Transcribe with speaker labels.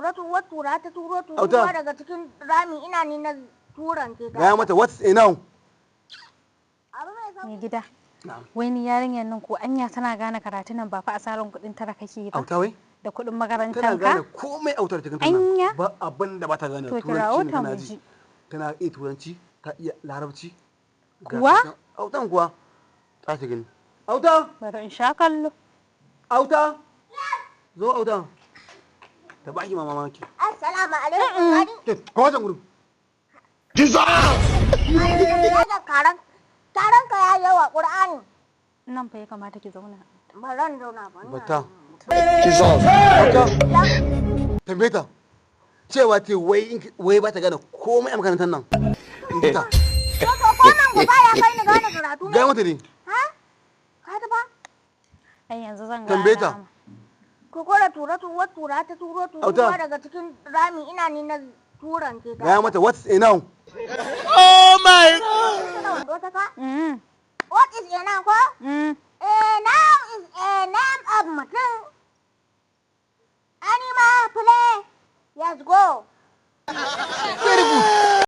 Speaker 1: tura turuwar tura ta turo
Speaker 2: Auta.
Speaker 1: turuwa daga cikin rami ina ni na turance ta.
Speaker 2: Gaya mata what's a noun.
Speaker 1: Abu mai sauki.
Speaker 3: Mai gida.
Speaker 2: Na'am.
Speaker 3: Wai ni yarinyar nan ko anya tana gane karatu nan ba fa asaran kuɗin tara kake yi ba.
Speaker 2: Auta wai?
Speaker 3: Da kuɗin
Speaker 2: Tana
Speaker 3: makarantar
Speaker 2: gane
Speaker 3: ka?
Speaker 2: komai autar cikin
Speaker 3: Anya?
Speaker 2: tana. Ba abin da ba ta gane.
Speaker 3: To
Speaker 2: Turanci
Speaker 3: kirawo
Speaker 2: ne
Speaker 3: ta
Speaker 2: tana
Speaker 3: mu
Speaker 2: ji.
Speaker 3: ji.
Speaker 2: Tana iya turanci, ta iya larabci. Ga
Speaker 3: Kuwa?
Speaker 2: ta can. Autan kuwa. Ta ta gani. Auta!
Speaker 3: Bari in sha kallo.
Speaker 2: Auta! Zo auta. Ta baki ma mamaki.
Speaker 1: Assalamu alaikum. Gani?
Speaker 2: Ke, ko wajen gurin.
Speaker 1: Kaga karan taron ka ya yawa Qur'ani.
Speaker 3: Nan fa ya kamata ki zauna.
Speaker 1: Ba ran zauna ba. Ina
Speaker 2: Bata. Auta. Tambaye ta. Cewa te wai wai ba ta gane komai a makarantar nan. In ji ta.
Speaker 1: To ko nan gaba ya kai ni gane karatu ne.
Speaker 2: Gaya mata ne.
Speaker 1: Ha? Ka ta ba?
Speaker 3: Ai yanzu zan
Speaker 2: Tambaye
Speaker 3: gane.
Speaker 2: ta.
Speaker 1: Ko kora tura turuwar tura ta turo turuwa
Speaker 2: Auta.
Speaker 1: daga cikin rami ina ni na turance ta.
Speaker 2: Gaya mata what's a noun.
Speaker 1: Tana wando ta ka? What is a noun ko?
Speaker 3: Mm.
Speaker 1: A noun is a name of mutum. Animal play. Yes, go.